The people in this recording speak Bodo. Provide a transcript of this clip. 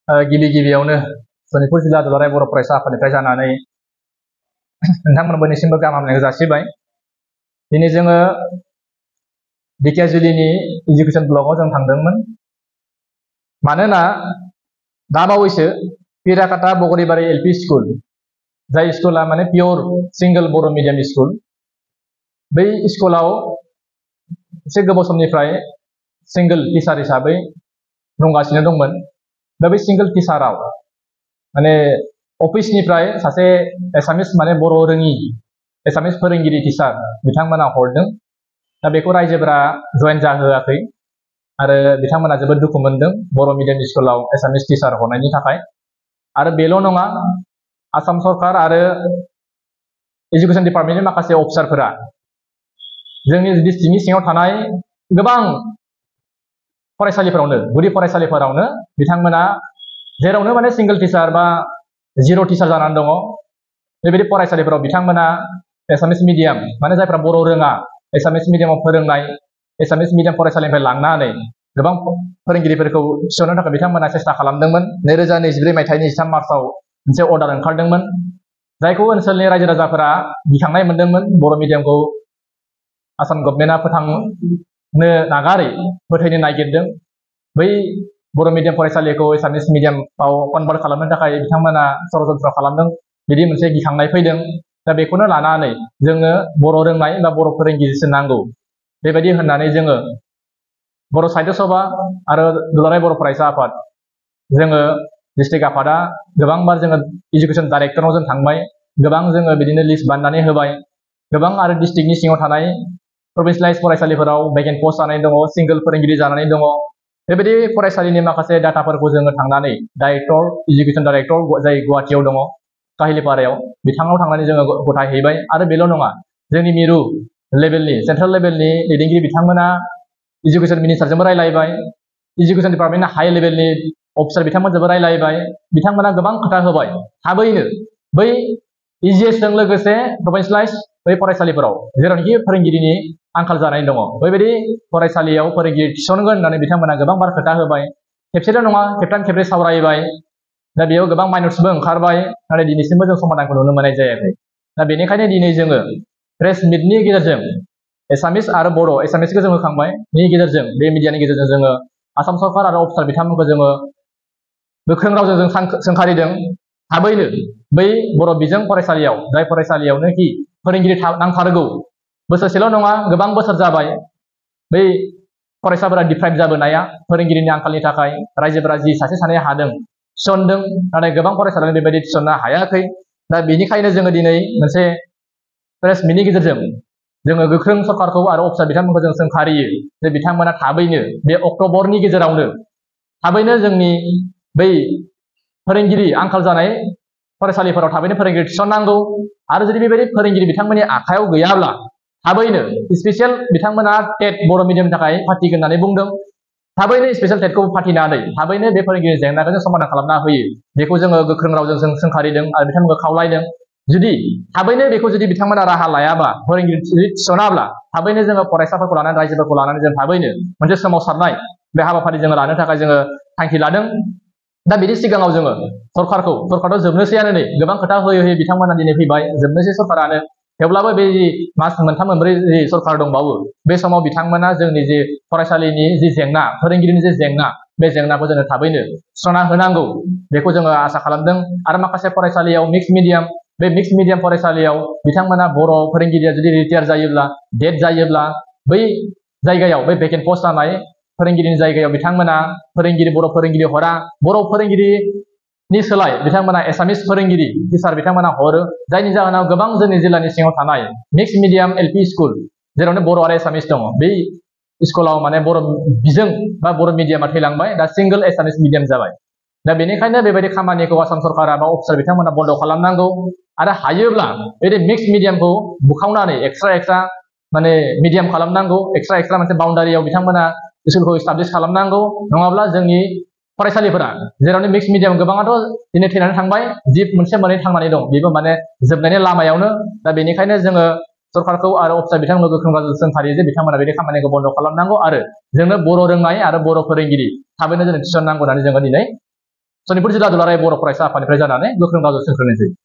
गिबि गिबियावनो सनितपुर जिल्ला दुलाराय बर' फरायसा आफादनिफ्राय जानानै नोंथांमोननिसिमबो गाहाम हामलायनायखौ जासिबाय। दिनै जोङो ढेकियाजुलिनि इडुकेसन ब्लकआव जों थांदोंमोन। मानोना दाबावैसो पिराकाटा बगरिबारि एलपि स्कुल, जाय स्कुला माने पियर सिंगल बर' मिडियाम स्कुल, बै स्कुलाव एसे गोबाव समनिफ्राय सिंगल टिचार हिसाबै दंगासिनो दंमोन। दा बे सिंगल टिचाराव माने अफिसनिफ्राय सासे एसामिस माने बर' रोङि एसामिस फोरोंगिरि टिचार बिथांमोना हरदों। दा बेखौ रायजोफोरा जयेन जाहोआखै आरो बिथांमोना जोबोद दुखु मोनदों बर' मिडियाम स्कुलाव एसामिस टिचार हरनायनि थाखाय। आरो बेल' नङा, आसाम सरकार आरो एजुकेशन डिपार्टमेन्टनि माखासे अफिसारफोरा जोंनि डिस्ट्रिक्टनि सिङाव थानाय गोबां फरायसालिफोरावनो, गुदि फरायसालिफोरावनो बिथांमोना जेरावनो माने सिंगल टिचार बा जिर' टिचार जानानै दङ, बेबायदि फरायसालिफोराव बिथांमोना एसामिस मिडियाम माने जायफ्रा बर' रोङा एसामिस मिडियामाव फोरोंनाय एसामिस मिडियाम फरायसालिनिफ्राय लांनानै गोबां फोरोंगिरिफोरखौ थिसननो थाखाय बिथांमोना सेस्था खालामदोंमोन। 2024 मायथाइनि 13 मार्चआव मोनसे अर्डार ओंखारदोंमोन, जायखौ ओनसोलनि रायजो राजाफोरा गिखांनाय मोनदोंमोन। बर' मिडियामखौ आसाम गभर्नमेन्टआ फोथांनो नागारै फोथैनो नागिरदों। बै बर' मिडियाम फरायसालिखौ एसामिस मिडियामाव कनभार्ट खालामनो थाखाय बिथांमोना षड़यन्त्र खालामदों, बिदि मोनसे गिखांनाय फैदों। दा बेखौनो लानानै जोङो बर' रोंनाय बा बर' फोरोंगिरिसो नांगौ बेबायदि होननानै जोङो बर' साहित्य सभा आरो दुलाराय बर' फरायसा आफाद, जोङो डिस्ट्रिक्ट आफादा गोबांबार जोङो इडुकेशन डाइरेक्टरनाव जों थांबाय, गोबां जोङो बिदिनो लिस्ट बानायनानै होबाय। गोबां आरो डिस्ट्रिक्टनि सिङाव थानाय प्रभिन्सियेलाइज फरायसालिफोराव भेकेन्ट पस्ट जानानै दङ, सिंगल फोरोंगिरि जानानै दङ। बेबायदि फरायसालिनि माखासे डाटाफोरखौ जोङो थांनानै डाइरेक्टर, इडुकेशन डाइरेक्टर जाय गुवाहाटियाव दङ काहिलिपारायाव, बिथांनाव थांनानै जोङो गथायहैबाय। आरो बेल' नङा, जोंनि मिरु लेभेलनि सेन्ट्रेल लेभेलनि दैदेनगिरि बिथांमोना इडुकेशन मिनिस्टारजोंबो रायलायबाय, इडुकेशन डिपार्टमेन्टनि हाई लेभेलनि अफिसार बिथांमोनजोंबो रायलायबाय। बिथांमोना गोबां खोथा होबाय, थाबैनो बै इजिएसजों लोगोसे प्रभिन्सियेलाइज बै फरायसालिफोराव जेरावनोखि फोरोंगिरिनि आंखाल जानानै दङ, बैबायदि फरायसालियाव फोरोंगिरि थिसनगोन होननानै बिथांमोना गोबां बार खोथा होबाय। खेबसेल' नङा, खेबथाम खेबब्रै सावरायबाय। दा बेयाव गोबां माइनर्सबो ओंखारबाय, नाथाय दिनैसिमबो जों समाधानखौ नुनो मोननाय जायाखै। दा बेनिखायनो दिनै जोङो प्रेस मिटनि गेजेरजों एसामिस आरो बर' एसामिसखौ जों होखांबाय, बेनि गेजेरजों बे मिडियानि गेजेरजों जोङो आसाम सरकार आरो अफिसार बिथांमोनखौ जोङो गोख्रों रावजों जों सोंखारिदों, थाबैनो बै बर' बिजों फरायसालियाव, जाय फरायसालियावनोखि फोरोंगिरि नांथारगौ, बोसोरसेल' नङा गोबां बोसोर जाबाय बै फरायसाफोरा डिप्राइभ जाबोनाया फोरोंगिरिनि आंखालनि थाखाय। रायजोफोरा जि सासे सानै हादों थिसनदों, नाथाय गोबां फरायसालियानो बेबायदि थिसननो हायाखै। दा बेनिखायनो जोङो दिनै मोनसे प्रेस मिटनि गेजेरजों जोङो गोख्रों सरकारखौ आरो अफिसार बिथांमोनखौ जों सोंखारियो जे बिथांमोना थाबैनो बे अक्ट'बरनि गेजेरावनो थाबैनो जोंनि बै फोरोंगिरि आंखाल जानाय फरायसालिफोराव थाबैनो फोरोंगिरि थिसननांगौ। आरो जुदि बेबायदि फोरोंगिरि बिथांमोननि आखायाव गैयाब्ला थाबैनो स्पेसियेल बिथांमोना टेट बर' मिडियामनि थाखाय फाथिगोन होननानै बुंदों। थाबैनो स्पेसियेल टेटखौ फाथिनानै थाबैनो बे फोरोंगिरि जेंनाखौ जों समाधान खालामना होयो, बेखौ जोङो गोख्रों रावजों जों सोंखारिदों आरो बिथांमोनखौ खावलायदों। जुदि थाबैनो बेखौ जुदि बिथांमोना राहा लायाबा, फोरोंगिरि थिसनाब्ला, थाबैनो जोङो फरायसाफोरखौ लानानै रायजोफोरखौ लानानै जों थाबैनो मोनसे सोमावसारनाय बे हाबाफारि जोङो लानो थाखाय जोङो थांखि लादों। दा बिनि सिगाङाव जोङो सरकारथ' जोबनोसैयानो, नै गोबां खोथा होयै होयै बिथांमोना दिनै फैबाय, जोबनोसै सरकारानो। थेवब्लाबो बे मास मोनथाम मोनब्रै जि सरकार दंबावो, बे समाव बिथांमोना जोंनि जे फरायसालिनि जि जेंना, फोरोंगिरिनि जे जेंना, बे जेंनाखौ जोङो थाबैनो सुस्रांना होनांगौ, बेखौ जोङो आसा खालामदों। आरो माखासे फरायसालियाव मिक्स मिडियाम, बे मिक्स मिडियाम फरायसालियाव बिथांमोना बर' फोरोंगिरिया जुदि रिटायार जायोब्ला, डेथ जायोब्ला, बै जायगायाव बै भेकेन्ट पस्ट जानाय फोरोंगिरिनि जायगायाव बिथांमोना बर' फोरोंगिरि हरा, बर' फोरोंगिरिनि सोलाय बिथांमोना एसामिस फोरोंगिरि टिचार बिथांमोना हरो। जायनि जाहोनाव गोबां जोंनि जिल्लानि सिङाव थानाय मिक्स मिडियाम एलपि स्कुल, जेरावनो बर' आरो एसामिस दङ, बै स्कुलाव माने बर' बिजों बा बर' मिडियामा थैलांबाय, दा सिंगल एसामिस मिडियाम जाबाय। दा बेनिखायनो बेबायदि खामानिखौ आसाम सरकारा बा अफिसार बिथांमोना बन्द' खालामनांगौ। आरो हायोब्ला बे मिक्स मिडियामखौ बुखावनानै एक्सट्रा माने मिडियाम खालामनांगौ, एक्सट्रा मोनसे बाउन्डारियाव बिथांमोना स्कुलखौ इस्टाब्लिश खालामनांगौ। नङाब्ला जोंनि फरायसालिफोरा जेरावनो मिक्स मिडियाम गोबाङाथ' दिनै थैनानै थांबाय, जि मोनसे मोननै थांनानै दं, बेबो माने जोबनायनि लामायावनो। दा बेनिखायनो जोङो सरकारखौ आरो अफिसार बिथांमोनखौ गोख्रों रावजों सोंखारियो जे बिथांमोना बे खामानिखौ बन्द' खालामनांगौ आरो जोंनो बर' रोंनाय आरो बर' फोरोंगिरि थाबैनो जों थिसननांगौ होननानै जोङो दिनै सनितपुर जिल्ला दुलाराय बर' फरायसा आफादनिफ्राय जानानै गोख्रों रावजों सोंख्रोनाय जायो।